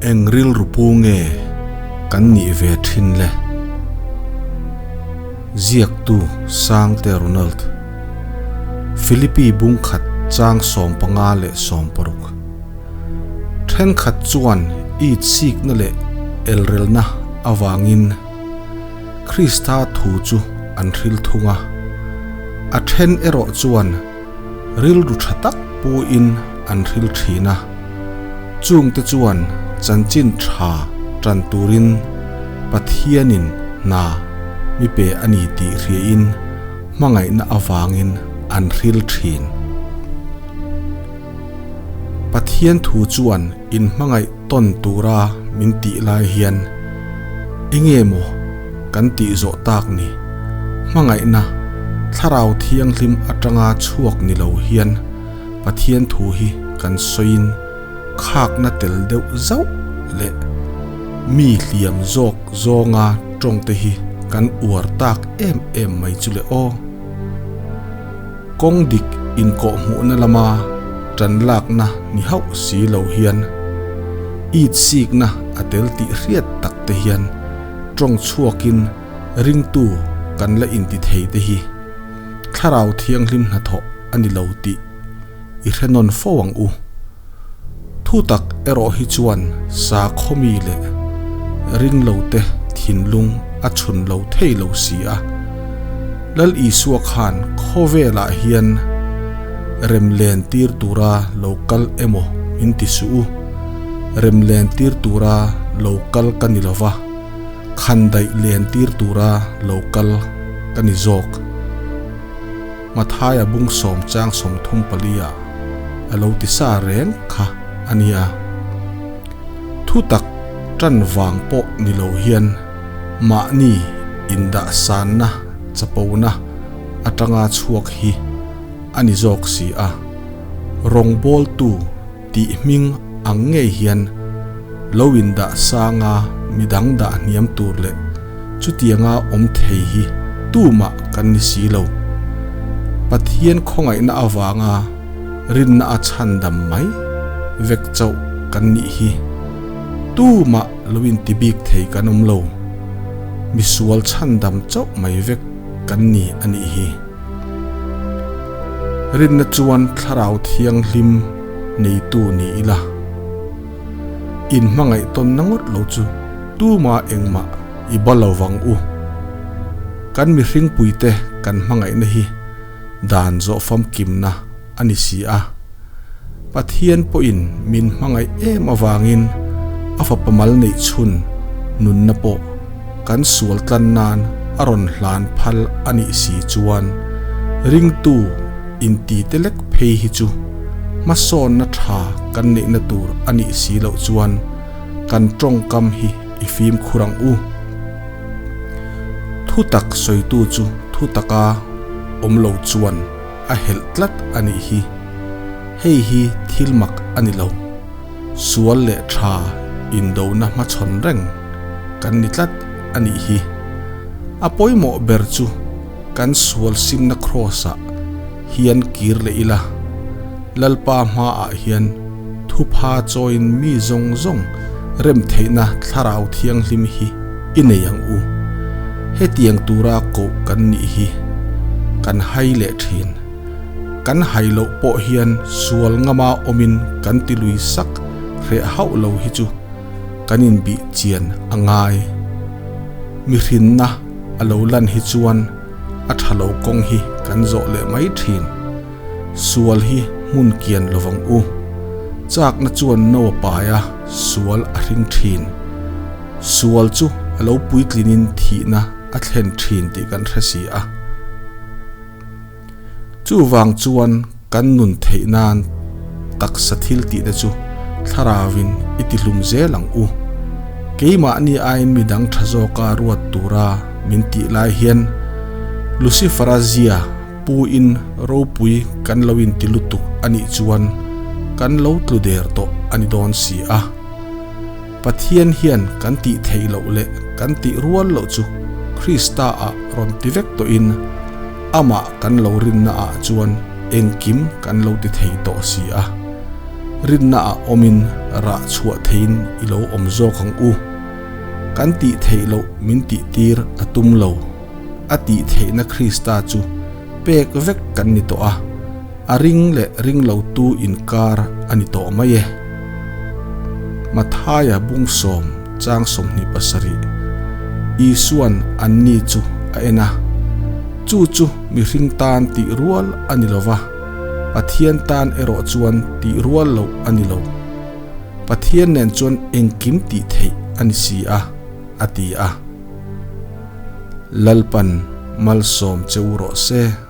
Eng rilru pu nge kan nih ve thin le? Ziaktu Sangte Ronald. Philippi bungkhat chang 15 leh 16. Thenkhat chuan it sikna leh elrelna avangin Krista thu chu an hril thung a, a then erawh chuan rilru tha tak puin an hril thin a, chungte chuan chanchin tha tan turin Pathianin hna mi pe a ni tih hriain hmangaihna avangin an hril thin. Pathian thu chuan in hmangaih tawn tura min tih lai hian enge maw kan tih zawh tak ni? Hmangaihna thlarau thianghlim atanga chhuak ni lo hian Pathian thu hi kan sawiin khakna tel deuh zauh leh mi hliam zawk zawnga tawngte hi kan uar tak em em mai chu le aw. Kawng dik inkawhhmuhna lama tan lakna ni hauh si lo hian it sikna a tel tih hriat tak te hian tawng chhuakin ringtu kan la inti thei te hi thlarau thianghlim hnathawh a ni lo tih i hre nawn fo ang u. Thu tak erawh hi chuan sakhawmi leh ringlo te thinlung a chhun lo thei lo si a. Lal Isua khan khawvelah hian remlen tir tura lo kal emaw min ti suh u. Remlen tir tura lo kal ka ni lova, khandaih len tir tura lo kal ka ni zawk. Mathaia bung sawm chang 34 ah a lo ti sa reng kha a nia. Thu tak tan vang pawh ni lo hian mahni indah sanna chapona atanga chhuak hi a ni zawk si a. Rawngbawltu tih hming ang ngei hian lo indah sanga midang dah hniam tur leh chutianga awm thei hi tumah kan ni si lo. Pathian khawngaihna avanga rinna a chhandam mai vek chauh kan nih hi tumah lo inti bik thei kan awm lo. Misual chhandam chauh mai vek kan ni a nih hi. Rinna chuan thlarau thianghlim neitu ni ila. In hmangaih tawn na ngawt lo chu tuma engmah i ba lo vang u. Kan mihring puite kan hmangaihna hi dan zawh famkimna a ni si a. Pathian pawhin min hmangaih em avangin a fapa mal neih chhun nunna pawh kan sual tlan nan a rawn hlan phal a nih si chuan ringtu inti te lek phei hi chu hmasawnna tha kan neihna tur a nih si loh chuan kan tawngkam hi i fimkhur ang u. Thu tak sawitu chu thu taka awm lo chuan a helh tlat a nih hi. Hei hi thil mak a ni lo. Sual leh tha indona hmachhawn reng kan ni tlat a nih hi. A pawimawh ber chu kan sual simna kraws-ah hian kir leh ila, Lalpa hmaah hian thupha chawiin mi zawng zawng rem theihna thlarau thianghlim hi i nei ang u. Hetiang tura koh kan nih hi kan hai leh thin. Kan hai loh pawh hian sual ngama awmin kan ti lui sak hreh hauh lo hi chu kan inbih chian a ngai. Mihrinna a lo lan hi chuan a tha lo kawng hi kan zawh leh mai thin. Sual hi hmun kian lovang u. Chakna chuan no a pai a, sual a hring thin. Sual chu a lo puitlinin thihna a thlen thin tih kan hre si a. Chuvang chuan kan nun theih nan taksa thil tih te chu thlarauin i ti hlum zel ang u. Keimahni aiin midang tha zawka ruat tura min tih lai hian Lucifera zia pu in ropui kan lo inti lutuk a nih chuan kan lo tlu der tawh a ni dawn si a. Pathian hian kan tih theih loh leh kan tih rual loh chu Krista ah rawn ti vek tawhin amah kan lo rinna ah chuan engkim kan lo ti thei tawh si a. Rinnaah awmin rah chhuah theiin i lo awm zawk ang u. Kan tih theih loh min tihtir a tum lo. A tih theihna Krista chu pek vek kan ni tawh a, a ring leh ring lotu inkar a ni tawh mai e. Mathaia bung sawm chang 27 Isuan anni chu a en a, Chu chu mihring tan tih rual a ni lo va, Pathian tan erawh chuan tih rual loh a ni lo. Pathian nen chuan engkim tih theih a ni si a, a ti a. Lalpan malsawm che u rawh se.